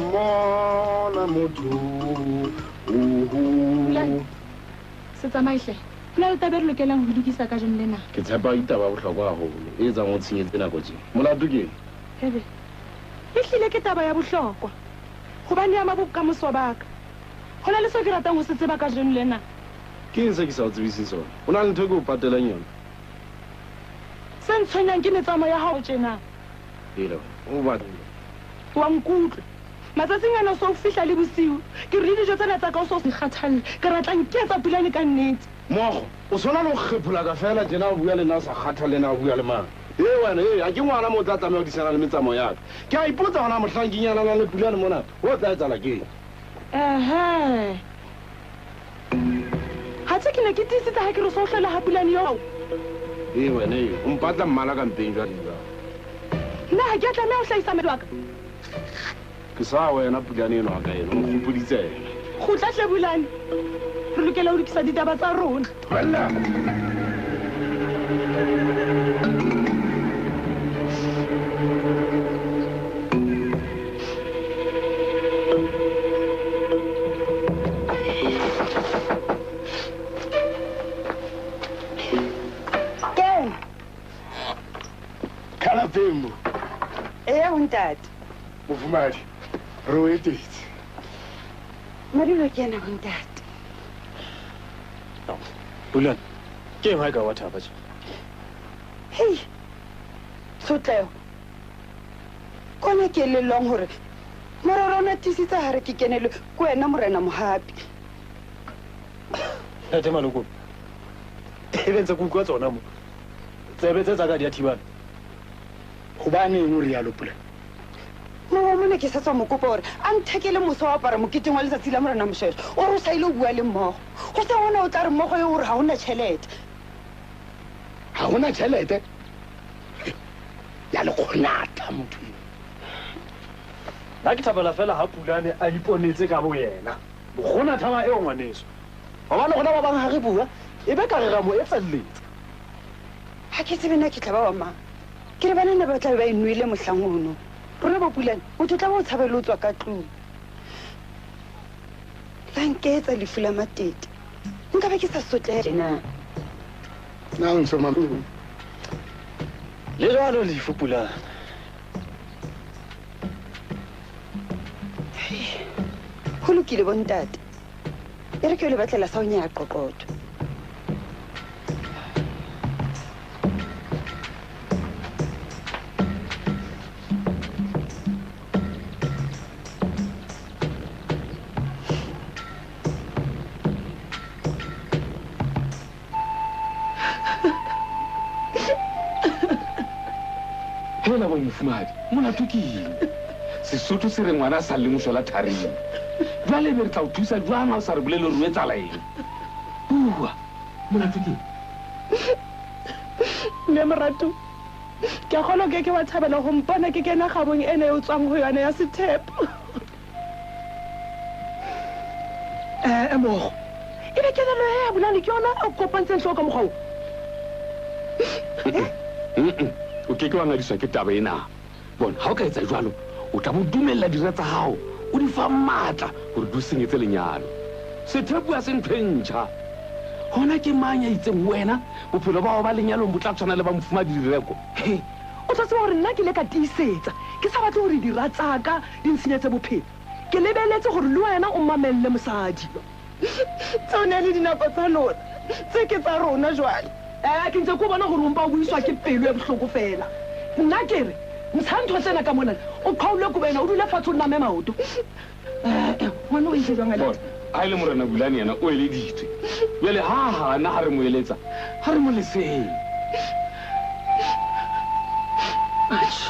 Mmona motho. Oho. Se tsamaye hle. Ho na le taba e re lokelang ho lokisa kajeno lena. Ke tshepa ditaba bohlokwa haholo e etsang o tshenyetse nako tje. Molato ke eng? Ebe ehlile ke taba ya bohlokwa hobane e ama bokamoso ba ka. Ho na le seo ke ratang ho se tseba kajeno lena. Ke eng se ke sa o tsebiseng sona? Ho na le ntho e ke o patelang yona? Se ntshwenyang ke metsamao ya hao tjena. Hela, o batla. Wa nkutlwa. Matsatsing ana o so o fihla le bosiu. Ke re le dijo tsena tsa ka o so di kgathalle. Ke re tla nketsa Pulane ka nnete. Mogo, o sona le ho kgepholaka fela tjena o bua le nna o sa kgathalle na o bua le mang. Ee wena, ee, ha ke ngwana moo o tla tlameha ho disana le metsamao ya ka. Ke a ipotsa hona mohlang ke nyalanang le Pulane mona, ho tla etsahala keng? Ehe. Athe ke ne ke tiisitse ha ke re so hlola ha Pulane eo. Ee wena, ee, o mpatla mmala ka mpeng jwale. Nna ha ke a tlameha ho hlahisa melo wa ka. Ke sa wena Pulane eno wa ka eno, o nkgopoditse yena. Kgutla hle Pulane. Re lokela ho lokisa ditaba tsa rona. Tlohella. Kena. Ka lapeng mo. Eya ho ntate. Mofumahadi, re o etetse. Madulo ke ena ho ntate. Pulane, ke eng ha e ka wa thaba tje? Hei, tshotleho. Kona ke elellwang hore morero o na tiisitse ha re ke kenelwe ke wena morena Mohapi. Ntate Maloko, e be ntse ke utlwa tsona mo. Tsebe tse tsa ka di a thibana. Hobaneng o rialo Pulane? Mowa mona ke sa tswa mo kopa hore a nthekele mosa wa apara moketeng wa letsatsi la morena Moshweshwe. O re o sa ile ho bua le mmogo. Ho se hona o tla re mmogo eo o re ha hona tjhelete. Ha hona tjhelete? Ya le kgonatha motho eo. Nna ke thabela fela ha Pulane a iponetse ka boyena. Bokgonatha ba eo ngwaneso. Hobane rona ba bang ha re bua, e be ka re ra mo etselletsa. Ha ke tsebe na ke tla ba wa mang. Ke re banana ba tla be ba e nwele mohlang ono. Rona bo Pulane, motho o tla ba o tshabe le ho tswa ka tlung. La nketsa lefu la matete. Nka be ke sa sotleha tjena. Na o ntshoma? Le jwalo lefu Pulane. Ho lokile bo ntate. E re ke yo le batlela sa ho nyeha qoqotho. Hela bo mofumahadi, molato ke eng? Sesotho se re ngwana a sa le moshola tharing. Jwale ebe re tla o thusa jwang ha o sa re bolele hore o etsahala eng? Bua, molato ke eng? Mme Moratu, ke a kgolwa o ke ke wa thabela ho mpona ke kena kgabong ena e o tswang ho yona ya sethepo. Eh, mogo. Ebe kelello ya Bulane ke yona e kopantseng hlooho ka mokgwa o? O ke ke wa ngadiswa ke taba ena. Bona, ha o ka etsa jwalo, o tla bo dumella dira tsa hao, o di fa matla hore di o senyetse lenyalo. Sethepu ha se ntho e ntjha. Hona ke mang ya itseng ho wena bophelo ba hao ba lenyalong bo tla tshwana le ba mofumahadi Direko? He, o tla tseba hore nna ke ile ka tiisetsa, ke sa batle hore dira tsa ka di ntshenyetse bophelo. Ke lebeletse hore le wena o mamelle mosadi. Tseo ne le dinako tsa lona, tse ke tsa rona jwale. Ke ntse ke o bona hore o mpa o buiswa ke pelo e bohloko feela. Nna ke re, ntsha ntho tsena ka mona, o qhaule kobo ena, o dule fatshe o name maoto. Ngwana o entse jwang a Bona, ha e le morena Bulane yena o eleditswe. Jwale ha hana ha re mo eletsa, ha re mo leseng. Atjhe.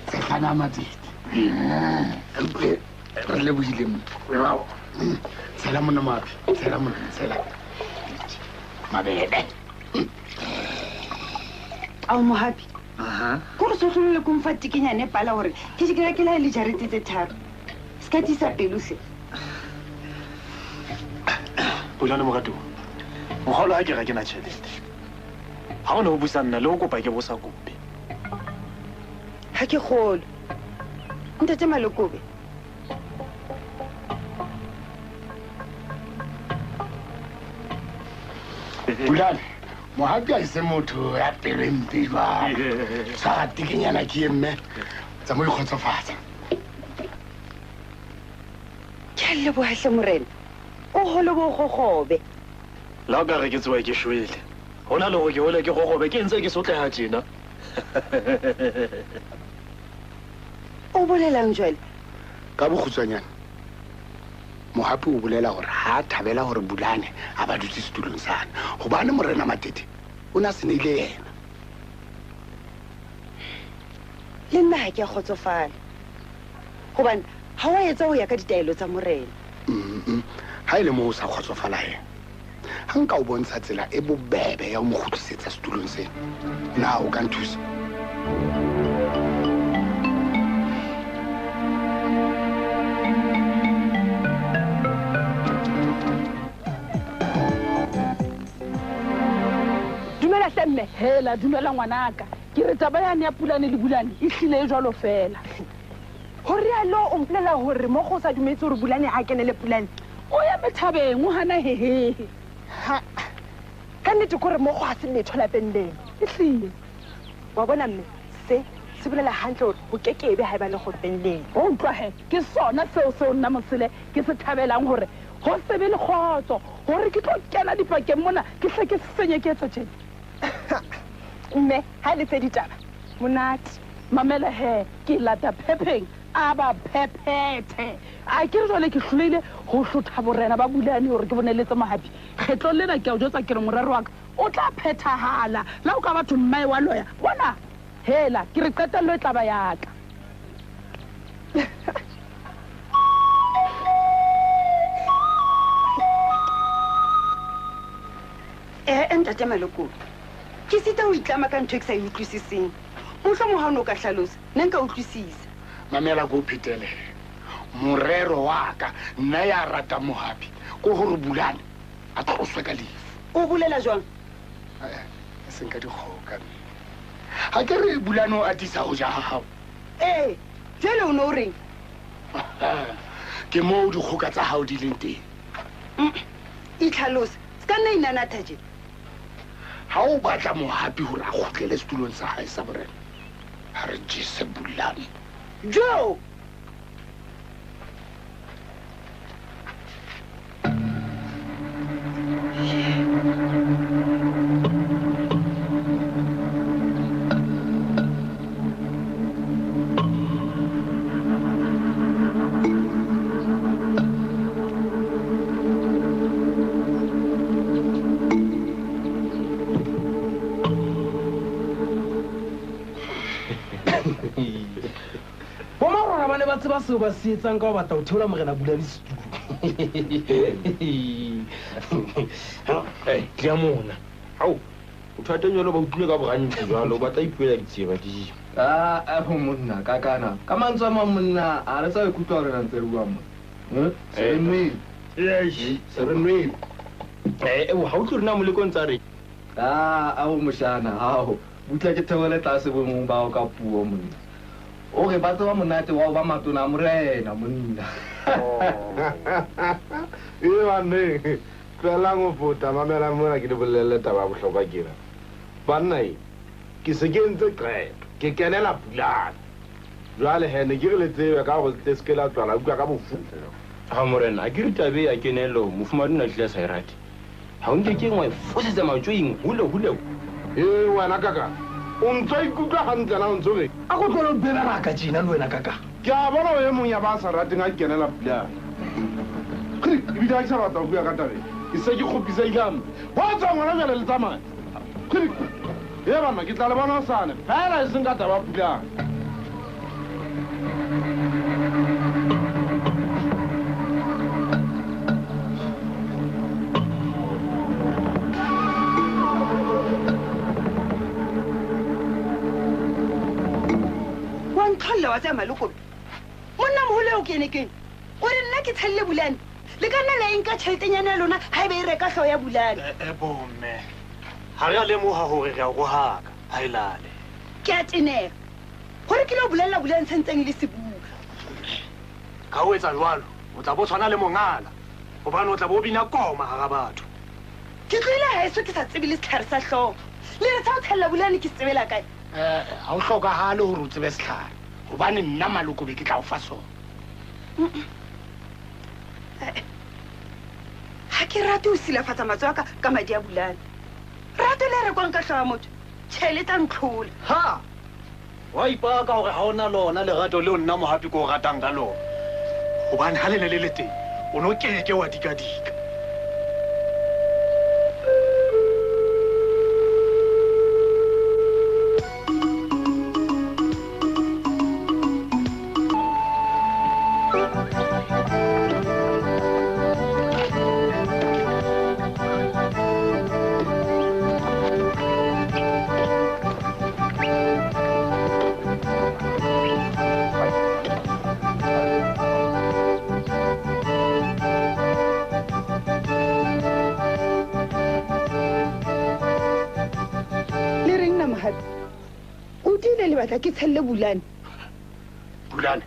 Tshehlana matete. Re lebohile mo. Tshela mona mabe, tshela mona, tshela. Mabele. Ao Mohapi. Ko re sohlolole ko mfa tikinyane pala hore ke se ke la le jarete tse tharo. Se ka tiisa pelo hle. Pulane moratuwa, mokgolo ha ke re ke na tjhelete. Ga o ne o busa nna le o kopa ke bo sa kope. Ha ke kgolo. Ntate Malokobe. Bulane, mohapi a se motho ya pelo e mpe jwalo. Sa tekenyana ke ye mme, tsa mo ikgotsofatsa. Ke a leboha hle morena. O hole bo gogobe. La o ka re ke tsewa ke shwele. Ho na le hore ke hole ke gogobe ke ntse ke sotleha tjena. O bolelang jwale? Ka bokgutshwanyane, mohapi o bolela hore ha thabela hore Bulane a ba dutse setulong sane hobane morena Matete o na se neile yena. Le nna ha ke a kgotsofala hobane ha wa etsa ho ya ka ditaelo tsa morena. Ha e le moo o sa kgotsofala he, ha nka o bontsha tsela e bobebe ya ho mo kgutlisetsa setulong sena, na o ka nthusa? Dumela hle mme. Hela, dumela ngwanaka. Ke re taba yane ya Pulane le Bulane e hlile e jwalo fela. Ho rialo o mpolela hore mo go sa dumetse hore Bulane a kenele Pulane. O ya methabeng o hana hehehe. Ha. Ka nnete ke hore mo go ha se letho lapeng leno. E hlile. Wa bona mme, se se bolela hantle hore ho kekebe ha e ba le kgopeng leno. O utlwa he, ke sona seo seo nna Mosele ke se thabelang hore ho se be le kgotso, hore ke tlo kena dipakeng mona ke hle ke senye ke etsa tjena. Mme, ha le tse ditaba, monate. Mamela he, ke lata phepheng a ba phephethe. A ke re jwale ke hlolehile ho hlotha borena ba Bulane hore ke boneletse mohapi. Kgetlong lena ke a o jwetsa ke re morero wa ka o tla phethahala. La o ka batho mmae wa loya, bona hela ke re qetello e tla ba ya ka. Ntate Malokobe, ke sita ho itlama ka ntho e ke sa e utlwisiseng. Mohlomong ha o no ka hlalosa, nna nka utlwisisa. Mamela ko phetele. Morero wa ka nna ya rata mohapi ko hore Bulane a tloswe ka lefu. O bolela jwang? E seng ka dikgoka. Ha ke re Bulane o atisa ho ja ha hao. Ee, jwale o no o reng? Ke moo dikgoka tsa hao di leng teng. Itlhalose, se ka nna inanatha tje. Ha o batla mohapi hore a kgutlele setulong sa hae sa borena, ha re jese Bulane. Jo! Ba seo ba se etsang ka ho batla ho theola morena Bulane setulo. Ke a mona. Hao, o thata jwalo ba utlwile ka borantsi jwalo, ba tla ipuela ditseba di. Ah, ho monna ka kana. Ka mantswe a mang monna, a re sa ikutlwa hore re ntse re bua monna. Se re nwele. Yes, se re nwele. Ha o utlwe rena moleko ntse a re. Ah, ao moshana, ao. Butla ke theole tlase bomong bao ka puo monna. O re ba tseba monate wa ho ba matona a morena monna. E banne, tlohelang ho fota, mamelang mona ke le bolelle taba ya bohlokwa ke ena. Banna e, ke se ke entse qeto, ke kenela Pulane. Jwale he ne ke re le tsebe ka hore le se ke la tswa la utlwa ka bofuta. Ha morena, a ke re taba e ya kenelo, mofumahadi o ne a hlile a sa e rate. Ha o nke ke wa e fosetsa matjoing hole hole. E wena kaka, o ntso ikutlwa hantle na o ntso re? A go tlohele ho beberaka tjena le wena kaka. Ke a bona o e mong ya ba sa rateng a kenela Pulane. Ebile ha ke sa batla ho bua ka taba e. Ke se ke kgopisehile hampe. Ho tswa ngwana jwale le tsamaye. E banna, ke tla le bona hosane. Feela e seng ka taba ya Pulane. Wa tsaya Malokobe. Monna moholo eo ke ene keng? Hore nna ke tshelle Bulane. Le ka nna la e nka tjheletenyana ya lona ha ebe e reka hlooho ya Bulane. Bomme. Ha re a lemoha hore re a rohaka, ha e lale. Ke a teneha. Hore ke lo bolella Bulane se ntseng e le sebua. Ka ho etsa jwalo, o tla bo tshwana le mongala. Hobane o tla bo bina koma hara batho. Ke tlohile haeso ke sa tsebe le setlhare sa hlooho. Le re sa ho tshella Bulane ke se tsebela kae? Ha o hlokahale hore o tsebe setlhare. Hobane nna Malokobe ke tla o fa sona. Ha ke rate ho silafatsa matsoho a ka ka madi a Bulane. Rato le rekwang ka hlooho ya motho, tjhe le tla ntlhola. Ha! Wa ipaka hore ha ona lona lerato leo nna Mohapi ke o ratang ka lona. Hobane ha le ne le le teng, o no keke wa dikadika. Ke tshelle Bulane. Bulane,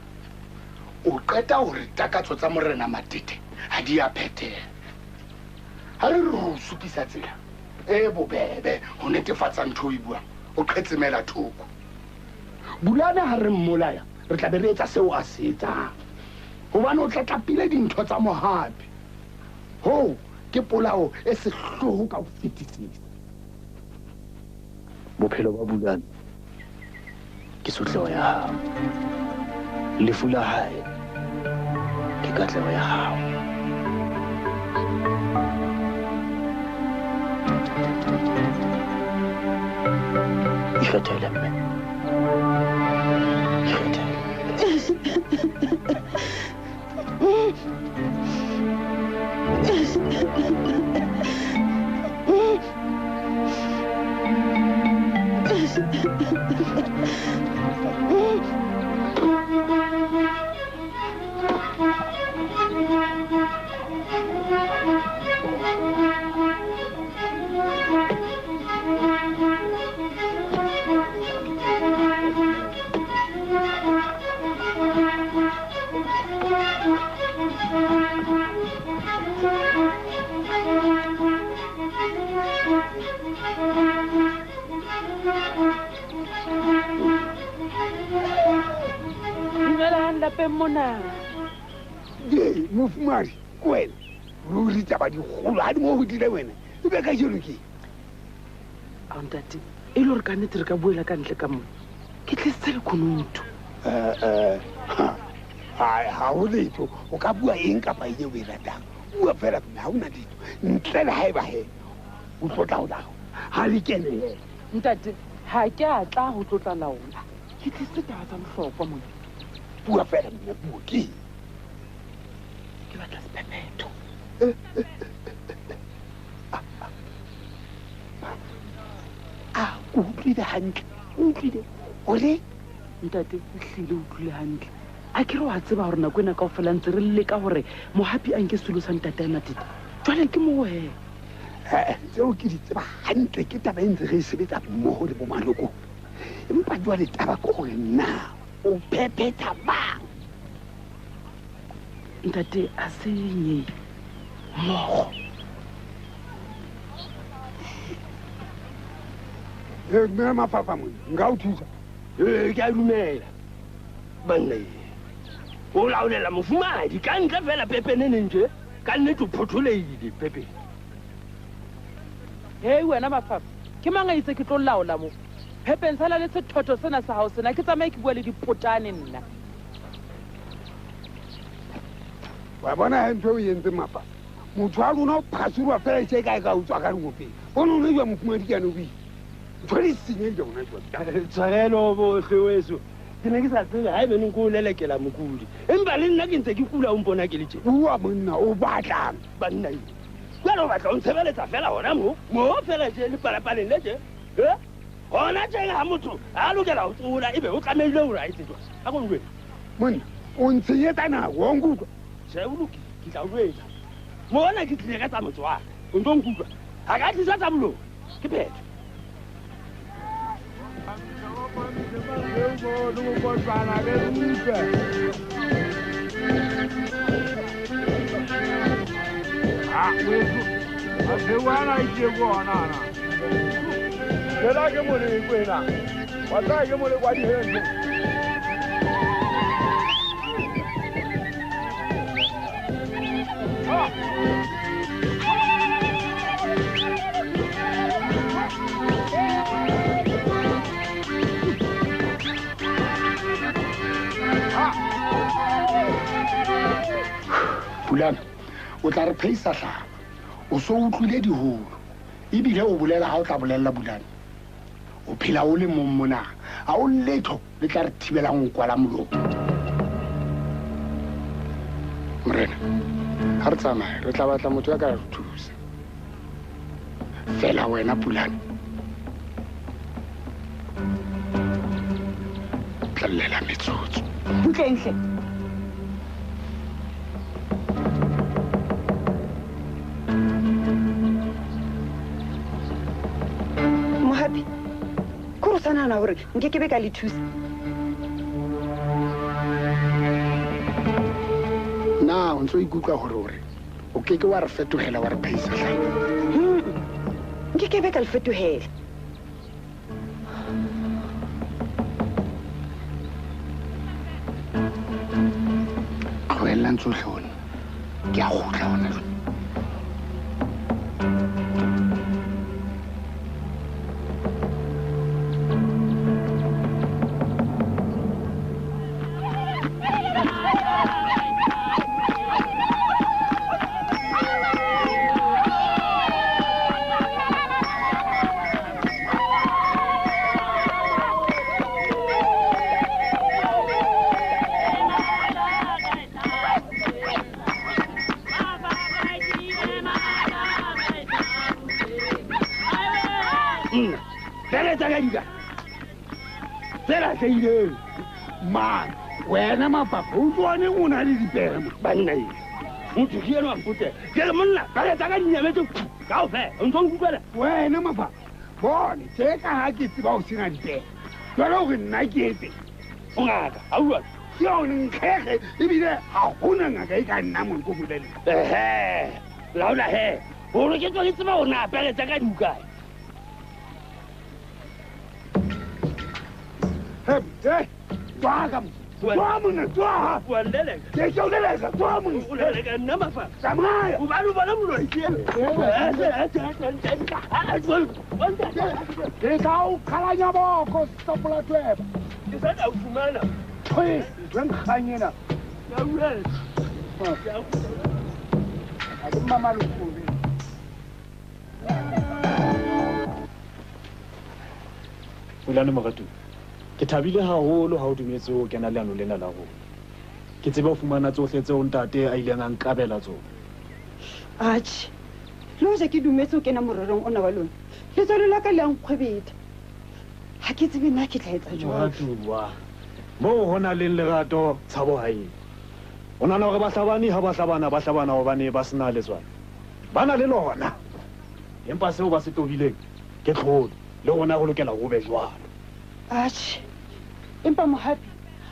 o qeta hore takatso tsa morena Matete ha di a phetheha. Ha re re ho supisa tsela e bobebe ho netefatsa ntho e buang, o qhetsemela thoko. Bulane ha re mmolaya, re tla be re etsa seo a se etsang. Hobane o tlatlapile dintho tsa Mohapi. Hoo ke polao e sehloho ka ho fetisisa. Bophelo ba Bulane ke tshotleho ya hao. Lefu la hae ke katleho ya hao. Ikgethele mme. Ikgethele. Mona. Ye, mofumahadi, ke wena. Ruri taba di kgolo ha di mo hodile wena. E be ka jeno ke. Ao ntate, e le hore ka nnete re ka buela ka ntle ka mona. Ke tlisitse lekunutu. Ha ho letho, o ka bua eng kapa eng eo o e ratang. Bua fela mme ha hona letho. Ntle le haeba he o tlotla ho laola. Ha le kene he. Ntate, ha ke a tla ho tlotla laola. Ke tlisitse taba tsa bohlokwa mona. Bua fela mme bua ke. Ke batla sephephetho. A o utlwile hantle, o utlwile. O le? Ntate, ehlile o utlwile hantle. A ke re wa tseba hore nako ena kaofela ntse re leka hore Mohapi a nke setulo sa ntatae Matete. Jwale ke moo he. Tseo ke di tseba hantle, ke taba e ntse re e sebetsa mmoho le bo Maloko. Empa jwale taba ke hore na o phephetha mang? Ntate, a se nye mmogo. Mme Mafapa mona, nka o thusa. Ke a dumela. Banna e. O laolela mofumahadi ka ntle fela pepeneneng tje. Ka nnete o photholehile pepe. Hei wena Mafapa, ke mang a itse ke tlo laola mo? Phepeng sala le sethotho sena sa hao sena, ke tsamaye ke bua le dipotane nna. Wa bona he ntho e o entseng Mafapa. Motho wa lona o phasoloha fela e se kae ka utswa ka lengopeng. Bona o ne jwa mofumahadi ke yane o buile. Ntho di senyehile hona jwale. Tshwarelo bohle weso. Ke ne ke sa tsebe haebaneng ke o lelekela mokudi. Empa le nna ke ntse ke kula o mpona ke le tje. Bua monna, o batlang? Banna e. Jwale o batla o ntshebeletsa fela hona moo. Moo fela tje le palapaleng le tje. Hona tje ha motho a lokela ho tsola ebe o tlamehile hore a etse jwang. A ko njwetse. Monna, o ntshenyetsa nako, wa nkutlwa? Tjhe, o lokile, ke tla o jwetsa. Mona ke tlile ka tsa motse wa ka. O ntso nkutlwa? Ha ka tlisa tsa molomo. Ke phetho. Pulana, o tla re pheisa hlaba. O so utlwile diholo. Ebile o bolela ha o tla bolella Bulane. O phela o le mong mona. Ha o letho le tla re thibelang ho kwala molomo. Morena, ha re tsamaye, re tla batla motho ya ka re thusa. Fela wena Pulane. Tlallela metsotso. Butleng hle. Mohapi, ko re sa nahana hore nke ke be ka le thusa. Na o ntso ikutlwa hore hore o ke ke wa re fetohela wa re pheisa hle? Nke ke be ka le fetohela. Tlohellang tsohle hona. Ke a kgutla hona jwale. Man, wena mapapa o tswane o na le dipere banna e. Motho ke yena wa mpotela. Ke re monna, ba re tsaka dinyametse kaofela. O ntso nkutlwela? Wena mapapa, bone tje ka ha ke tseba o sena dipere. Jwale hore nna ke etse. O ngaka, ha utlwa? Ke yone nkgekge ebile ha hona ngaka e ka nna mo ko bolelle. Ehe. Laola he. Hore ke tswa ke tseba hore na pere tsa ka di hokae. Hey, tswa tswa monna, tswa. Wa leleka. Ke tlo leleka, tswa monna. O leleka nna mafa. Tsamaya. O ba lo bona moloi ke ena. Ke tla o qhalanya boko sepola tweba. Ke sa tla o fumana. Tjhe, ntho e nkgang ena. Ke a utlwela. Ha ke mmamaloko. Pulane moratuwa, ke thabile haholo ha o dumetse ho kena leano lena la rona. Ke tsebe ho fumana tsohle tseo ntate a ileng a nkabela tsona. Atjhe, le hoja ke dumetse ho kena morerong ona wa lona, letswalo la ka le a nkgwebetha. Ha ke tsebe na ke tla etsa jwang. Moratuwa, moo ho nang le lerato, tshabo ha e. O nahana hore bahlabani ha ba hlabana, ba hlabana hobane ba sena letswalo. Ba na le lona. Empa seo ba se tobileng ke tlholo, le rona ho lokela ho be jwalo. Atjhe, empa Mohapi,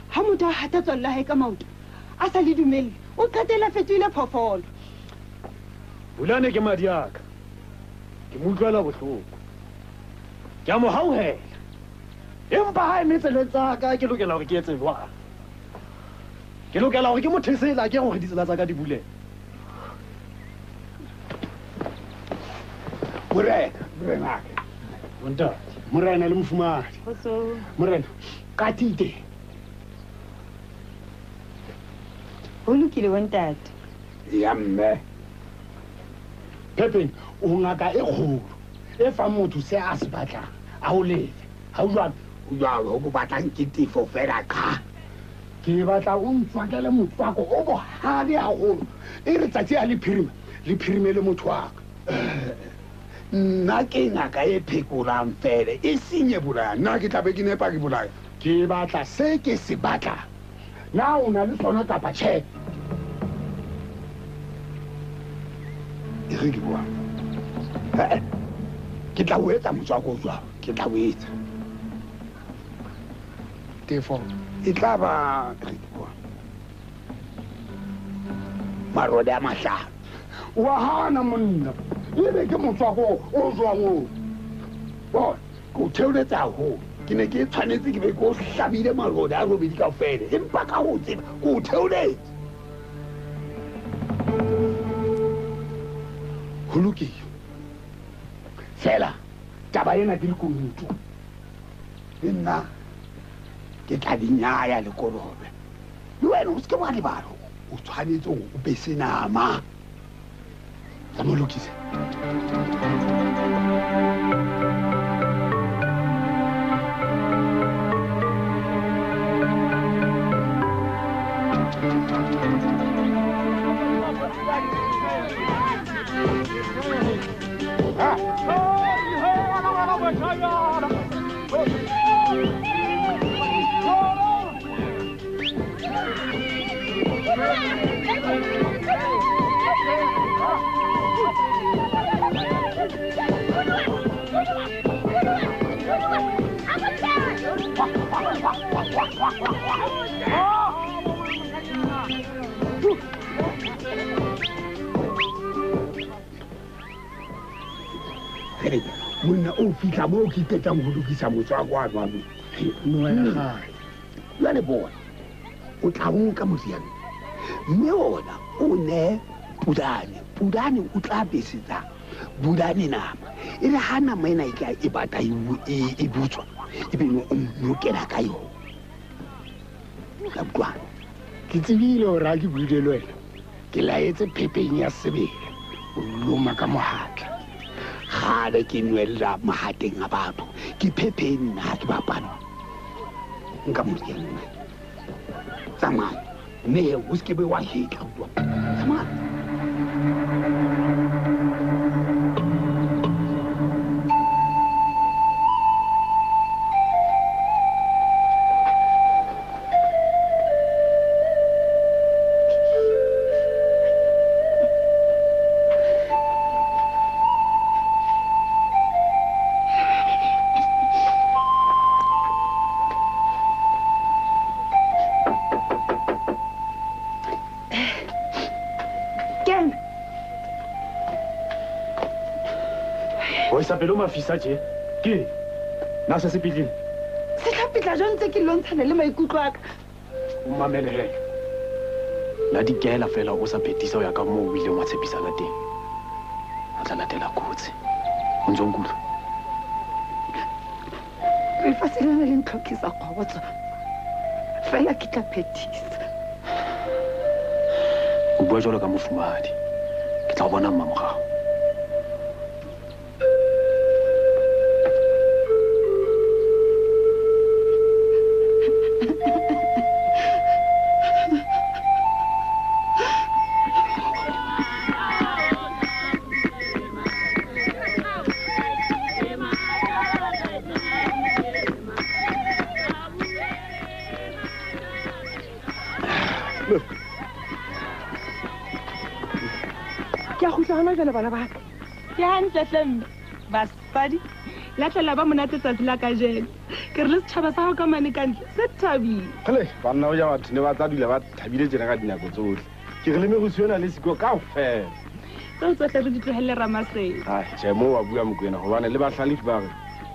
ha motho a hata tswalo la hae ka maoto, a sa le dumelle, o qetella a fetohile phoofolo. Bulane ke madi a ka. Ke mo utlwela bohloko. Ke a mo hauhela. Empa ha eme tseleng tsa ka, ke lokela hore ke etse jwang? Ke lokela hore ke mo thesela ke hore ditsela tsa ka di bulehe. Morena, morena. Bontate. Morena le mofumahadi. Morena, ka tite. Ho lokile bontate. Ya mme. Phepheng, o ngaka e kgolo e fang motho se a se batlang, a o lefe. Ha o jwalo, o jwalo ho batlang ke tefo fela qha. Ke batla o ntswakele motswako o bohale haholo. E re tsatsi ha le phirima, le phirime le motho wa ka. Nna ke ngaka e phekolang fela, e seng e bolayang. Nna ke tla be ke nepa ke bolaya. Ke batla se ke se batlang. Na o na le sona kapa tjhe? E re ke bua. Ke tla o etsa motswako jwang? Ke tla o etsa. Tefo e tla ba marode a 5. Wa hana monna. Ebe ke motswako o jwang o? Bona, ke o theoletsa haholo. Ke ne ke tshwanetse ke be ke o hlabile marode a 8 kaofela. Empa ka ho tseba ke o theoletse. Ho lokile. Fela taba ena ke lekunutu. Le nna ke tla di nyaya le kolobe. Le wena o se ke wa lebala, o tshwanetse hore o bese nama. Tla mo lokisa. Monna o fihla moo ke qetang ho lokisa motswako wa jwalo. Jwale bona, o tla o nka moriana. Mme ona o ne Pulane. Pulane o tla besetsa Pulane nama. E re ha nama ena e ka e bata e butswa, e be o nokela ka yona. Ka utlwa. Ke tsebile hore ha ke buile le wena, ke laetse phepeng ya sebele. O loma ka mohatla. Kgale ke nwella mahateng a batho. Ke phepheng nna ha ke bapala. Nka moriana. Tsamaya. Mme o se ke be wa hetla utlwa. Tsamaya. Pelo mafisa tje. Ke na se se pitlile? Se tla pitla jwang ntse ke lontshana le maikutlo a ka? O mamele he. La dikela fela o sa phethisa ho ya ka moo o ileng wa tshepisa ka teng. O tla latela kotsi. O ntso nkutlwa? Lefatshe lena le ntlhokisa kgotso. Fela ke tla phethisa. O bua jwalo ka mofumahadi. Ke tla o bona mmamorao. Bana ba ka. Ke hantle hle mme. Basadi, la tlela ba monate tsatsi la kajeno. Ke re le setjhaba sa hao ka mane ka ntle se thabile. Kgele, banna o ja batho ne ba tla dula ba thabile tjena ka dinako tsohle. Ke re le merusu ena le siko kaofela. Tseo tsohle re di tlohelle Ramasedi. Ai, tjhe moo wa bua Mokwena hobane le bahlalefi ba re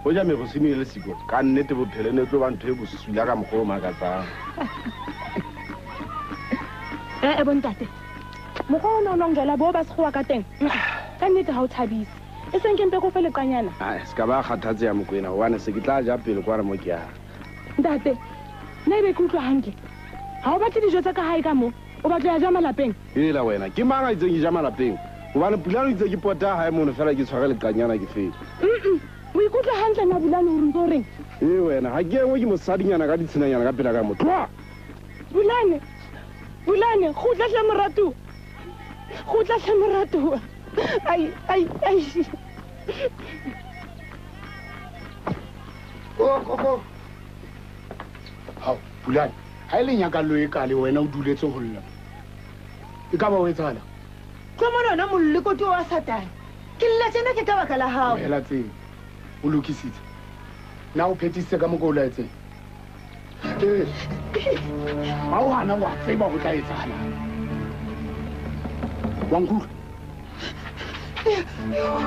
ho ja merusu e le siko ka nnete bophelo ne tlo ba ntho e bosula ka mokgwa o makatsang. Bontate. Mokgwa ona o nwang jwala bo ba sekgowa ka teng. Ka nnete ha o thabise. E seng ke mpe ko fe leqanyana. Ai, se ka ba kgathatseha Mokwena hobane se ke tla ja pele kwa re mo ke yang. Ntate, nna ebe ke utlwa hantle. Ha o batle dijo tsa ka hae ka mo, o batla ya ja malapeng. Hela wena, ke mang a itseng ke ja malapeng? Hobane Pulane o itse ke pota hae mono fela ke tshware leqanyana ke fele. O ikutlwa hantle na Pulane hore ntso reng? Ee wena, ha ke engwe ke mosadinyana ka ditshenanyana ka pela ka mo. Tloha! Pulane! Pulane, kgutla hle moratuwa. Kgutla hle moratuwa. Ai, ai, ai. Oh. Hao, Pulane, ha e le nyakallo e kale wena o duletse ho lla. E ka ba o etsahala? Tlo mona ona molekoti wa Satane. Ke lla tjena ke ka baka la hao. Hela tseo. O lokisitse. Na o phethisitse ka mokgwa o laetseng? Ee. Ha o hana wa tseba ho tla etsahalang. Wa nkutlwa?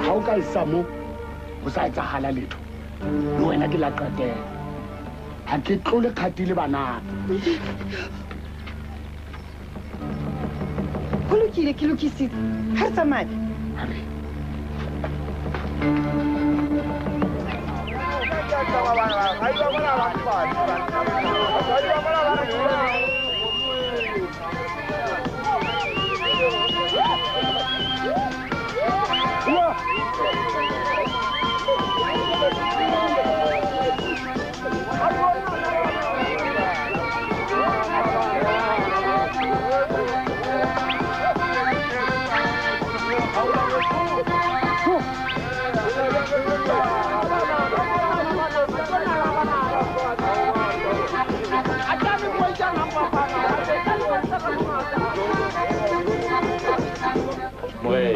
Ha o ka isa mo ho sa etsahala letho. Le wena ke la qetela. Ha ke tlole kgati le banana. Ho lokile, ke lokisitse. Ha re tsamaye. Ha re.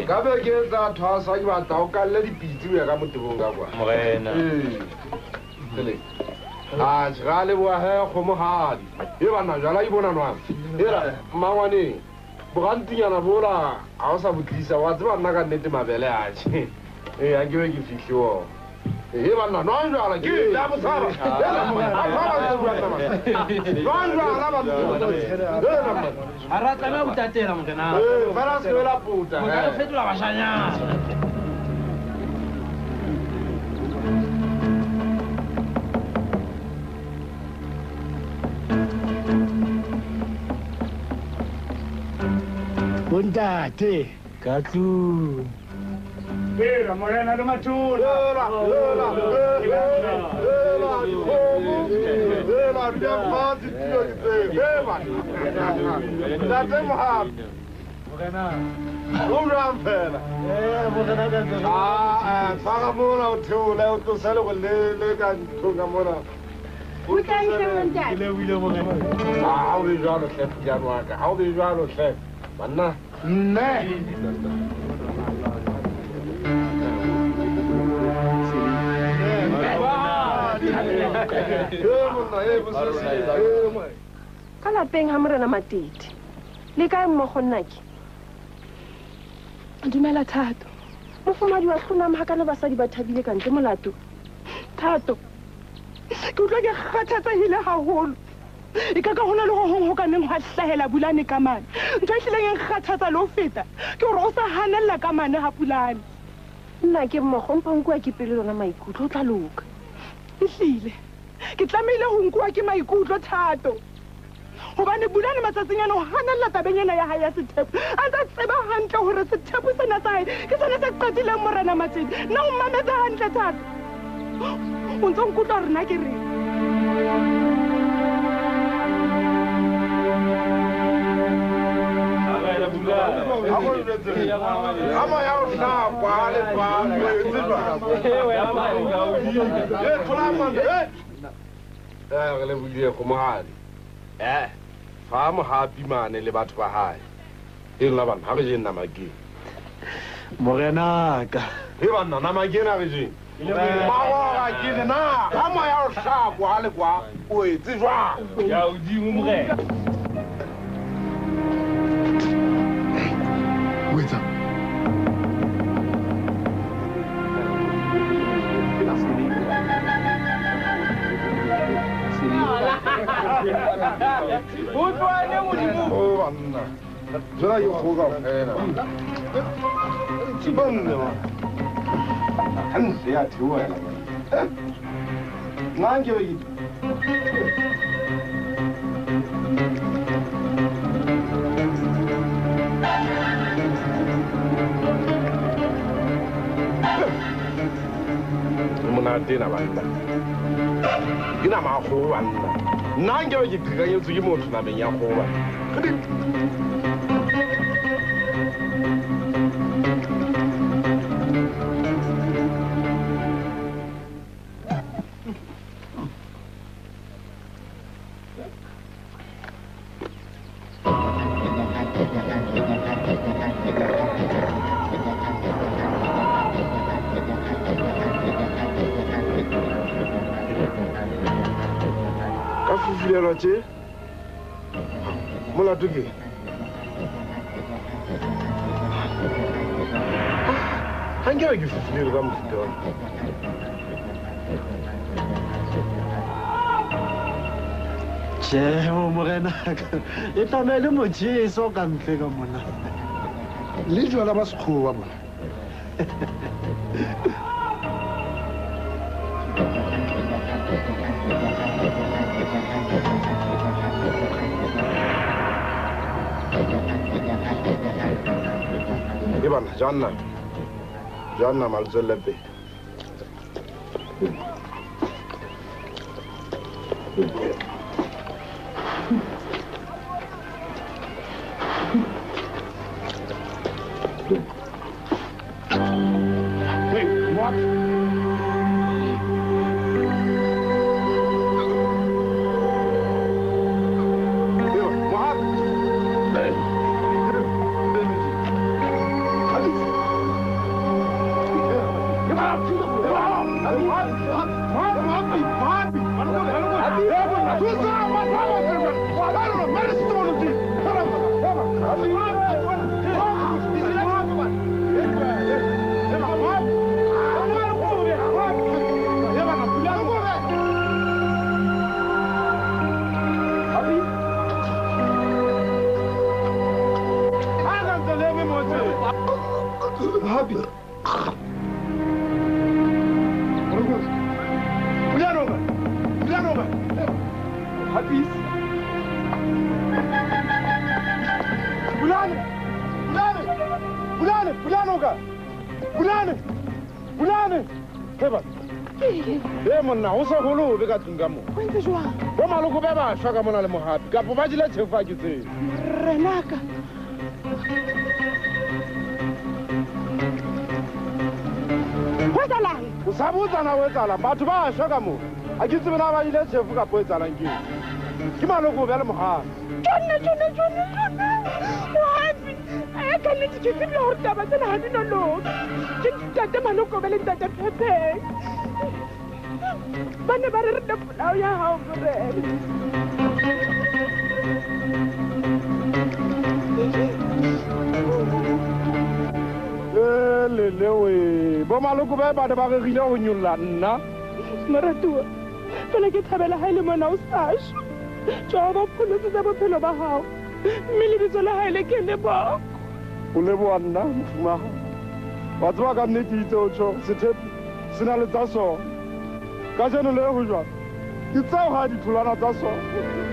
Ka be ke tla thwasa ke batla o kalle dipitse ho ya ka motebong ka kwa. Morena. Ee. A ga le boa he kgomohadi. E bana jala e bona nwang. Era mmangwane bogantinyana bola ha o sa botlisa wa tseba nna ka nnete mabele a tje. Ee a ke be ke fihle o. E banna nwang jwala ke la botshaba. A ba se bua nama. Nwang jwala ba. Ha ra tlameha ho tatela morena. Ee, fela se la puta. Mo ka fetola bashanyana. Bontate ka tlung. Era morena le mathula. Era era era dikgomo. Era di fatshe dilo di tse. Eba. Ntate Mohapi. Morena. O jwang fela? Morena ka ntse. Ah, tshwara mona o theole o tlose le go le ka nthong ka mona. O tla ntle montate. Ke lebohile morena. Ha o be jwalo hle pujane wa ka. Ha o be jwalo hle. Banna. Mme. Ka lapeng ha morena Matete. Le kae mmogo nnake? Dumela Thato. Mofumadi wa hlonama ha kana basadi ba thabile ka ntle molato. Thato. Ke utlwa ke kgathatsehile haholo. E ka ka hona le ho hong ho ka neng hwa hlahela Bulane ka mane. Ntho e hlileng e nkgathatsa le ho feta ke hore o sa hanella ka mane ha Pulane. Nna ke mmogo mpa nkuwa ke pelo lona maikutlo o tla loka. Ehlile. Ke tlamehile ho nkuwa ke maikutlo Thato. Hobane Bulane matsatsing ana o hanella tabeng ena ya hae ya sethepu. A ntsa tseba hantle hore sethepu sena sa hae ke sona se qetileng morena Matete. Nna o mmametse hantle Thato. O ntso nkutlwa hore nna ke reng. Ama ya o hlakwa le fa o etse jwang? E thola mane. Re le buile kgomohadi. Fa Mohapi mane le batho ba hae. E nna bana ha re jeng nama ke. Morenaka. E banna nama ke na re jeng. Mawara ke re na ha moya o hlakwa le kwa o etse jwang? Ya hodimo morena. O etsa? Utlwane modimo. O banna. Jwale ke kgoka fela. Banna. Hantle ya theohela. Nna nke be ke monate ena banna. Ke nama ya kgoho banna. Nna nke be ke qhekanyetswe ke motho nameng ya kgoho banna. Fufulelwa tje molato ke ga nkebe ke fufulelwe ka mofuta wa Tjhe, morenaka e tlamehile motjheso ka ntle ka mona le jwala ba sekgowa bona. E bana jang nama le tswelle pele. Hey, what? Monna o sa holo o be ka tlung ka mo. O entse jwang? Bo maloko ba ba shwa ka mona le mohapi kapo ba jele tjhefu ha ke tsebe. Morenaka. Ho etsahalang? O sa botsana ho etsahalang? Batho ba shwa ka mo. Ha ke tsebe na ba jele tjhefu kapo e etsahalang ke. Ke maloko ba le mohapi. Tjone. Mohapi. Ka nnete ke tsebile hore taba tsena ha di no loka. Ke ntate maloko ba le ntate Phepheng. Ba ne ba re re polao ya hao morena. Lelewe bo maloko ba ba ne ba rerile ho nyolla nna. Moratuwa, fela ke thabela ha e le mona o sa shwe. Jwang ba pholositse bophelo ba hao, mme lebitso la hae le ke leboha. O leboha nna mofumaha. Wa tseba ka nnete itse o tjho sethepu se na le tsa sona. Kajeno le ho jwang ke tseo ha ditholwana tsa sona.